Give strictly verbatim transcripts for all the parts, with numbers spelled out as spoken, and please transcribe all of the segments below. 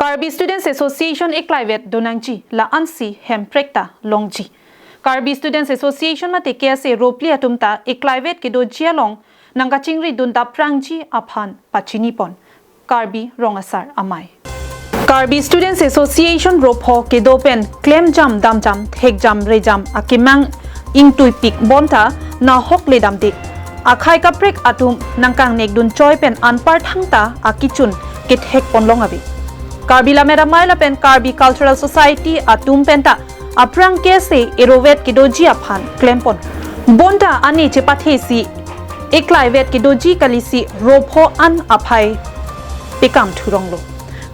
Karbi Students Association eklaivet donangji la-ansi Hemprek ta longji. Karbi Students Association mate K S A ropli atum ta eklaivet kedoji along nangkachingri dun daprangji aphan pachinipon Karbi Rong Asar Amei. Karbi Students Association ropho kedo pen klemjam damjam thekjam rejam akemang ingtuipik bonta nahok ledamde akhei kaprek atum nangkangnek dun choi pen anparthang ta akichun kethek ponlong ave. Karbi Lammet Amei lapen Karbi Cultural Society atum penta aphrang K S A erovet kedoji aphan klempon. Bonta ani chepathesi eklaivet kedoji kalisi ropho an aphai pekam thuronglo.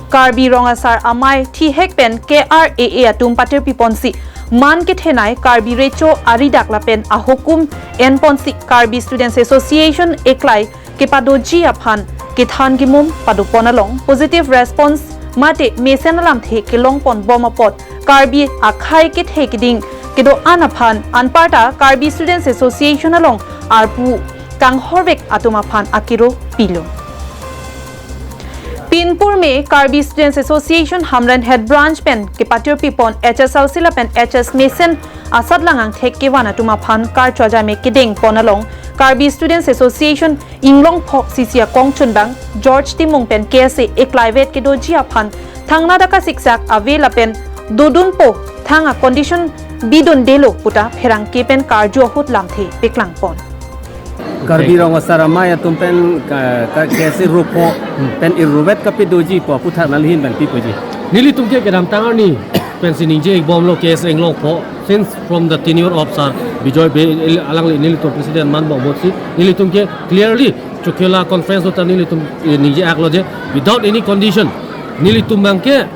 Karbi Rong Asar Amei thihek pen K R A A atum patirpiponsi man kethenei Karbi Recho aridak lapen ahukum enponsi Karbi Students Association eklai kepadoji aphan kethan kemum padopon along positive response mate mesen alamthe kelongpon bom apot Karbi akhei kethe keding kedo-an aphan anparta Karbi Students Association along arpu kanghorvek atum aphan akiro pilo. Pinpur me Karbi Students Association Hamren Head Branch pen kepatirpipon H S L C lapen H S mesen asatlang angthek kevan atum aphan karcho ajai me kedengpon along Karbi Students Association Inglongpho C C akongchunbang George Timung pen K S A eklaivet kedoji aphan thangnatta kasiksak ave lapen dodunpo thang a condition bidundelo puta pherangke pen karju ahut lamthe peklangpon. Karbi Rong Asar Amei atum pen ka, ka K S A ropho pen erovet kapedoji pu aputhak nangli ahin pen pi puji. Nelitum ke kedamtang arni pensi ningje bomlo K S A Inglongpho, since from the tenure of Sir Bijoy Bey, alangli nelitum president man bom botsi nelitum ke clearly Chokihola conference ta nelitum, eh, ningje aklo je without any condition nelitum abang ke,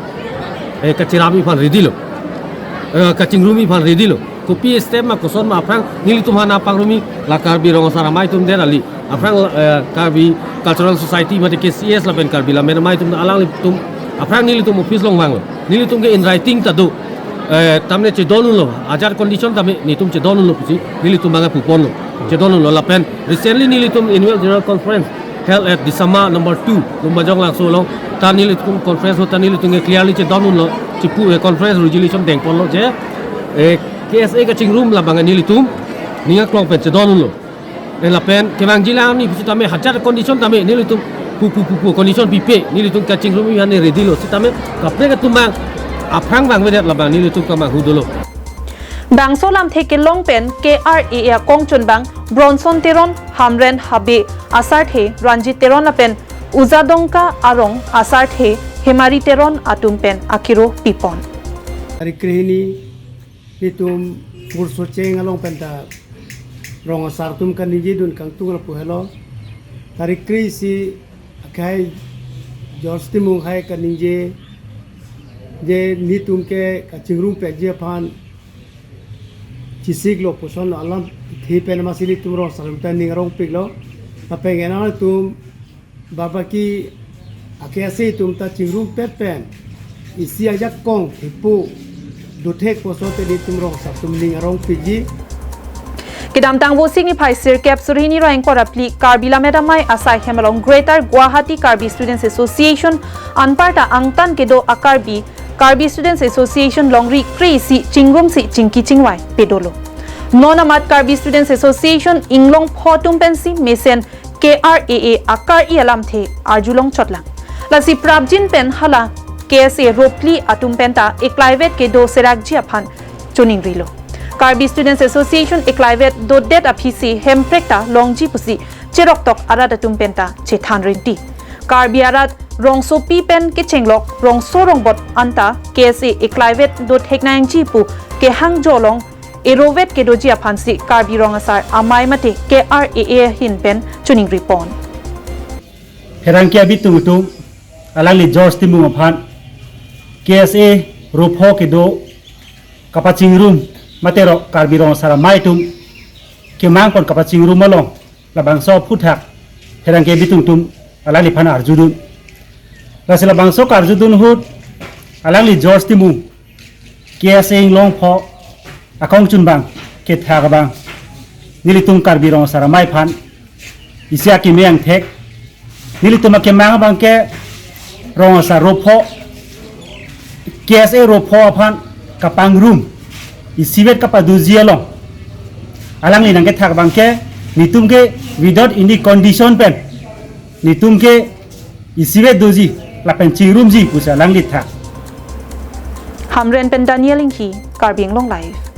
eh, kachingrum aphan ready lo. Eh, kachingrumji aphan ready lo. Kopi step ma koson ma aphrang nelitum aphan nangpangrumji la Karbi Rong Asar Amei atum der kali. Aphrang, eh, Karbi Cultural Society mate K C S lapen Karbi Lammet Amei atum alanglitum aphrang nelitum office along vanglo. Nelitum ke in writing ta do. Eh, tame chedondunlo. Ajat condition tame nelitum chedondunlo pusi nelitum abang puponlo. Chedondunlo lapen recently nelitum annual general conference held at Disama number two, Lumbajong Langso along. Ta nelitum conference ta nelitum ke clearly chedondunlo. Chipu, eh, conference resolution dengponlo je, eh, K S A kachingrum labang nelitum ning aklong pen chedondunlo. Eh, lapen kevangji lang ni pusitame ajat condition tame nelitum pu pu pu pu condition pipe nelitum kachingrumji aphan ready lo. Sitame kaprek atum abang aphrang vangvedet labang nelitum kemanghu dolo. Bangso lamthe kelong pen K R A A akongchunbang Bronson Teron, Hamren Habe asarthe Ranjit Teron lapen Ujadongka arong asarthe Hemari Teron atum pen akiro pipon. Tarik krehini nelitum Pursocheng along penta rong asar atum kaningjedun kangtung lapu helo. Tarik kre-isi akhei George Timung hai kaningje je nelitum ke kachingrumpetji aphan chisiklo puson alamthe pen amatsi nelitum rong asar atum ta ning arongpiklo. Lapen ngenang atum baba ke a-K S A atum ta chingrumpet pen isi ajakong hipu dothek puson te nelitum rong asar atum ning arongpikji. Kedamtang Vosik niphai sirkep suri hini ra ingkoi ra phli Karbi Lammet Amei asai hem along Greater Guwahati Karbi Students Association anparta angtan kedo a-Karbi, Karbi Students Association longri kre-isi chingrumsi chingki chingvai pedolo. Non amat Karbi Students Association Inglongpho atum pensi mesen K R A A akar-i alamthe arjulong chotlang. Lasi prapjin pen hala K S A ropli atum penta eklaivet kedo serakji aphan choningrilo. Karbi Students Association eklaivet dodet aphisi Hemprek ta longji pusi cheroktok arat atum penta chethan rinti. Karbi arat rongsopi pen kechenglok rongso rongbot anta K S A eklaivet dothek nangji pu kehang jolong erovet kedoji aphansi Karbi Rong Asar Amei mate K R A A ahin pen choningripon. Pherangke abitung atum alangli George Timung aphan K S A ropho kedo kapachingrum mate ro Karbi Rong Asar Amei atum kemangpon kapachingrum along labangso aphuthak pherangke abitung atum alangliphan arjudun. Lasi labangso karjudun ahut alangli George Timung K S A Inglongpho akongchunbang kethak abang nelitum Karbi Rong Asar Amei aphan isi akeme angthek, nelitum akemang abang ke rong asar ropho, K S A ropho aphan kapangrum, isivet kapadoji along alangli nangkethak abangke, netum ke without any condition pen netum ke isivet doji lapen chingrumji pusi alangli thak. Hamren pen Daniel Inghi, Karbi Anglong Live.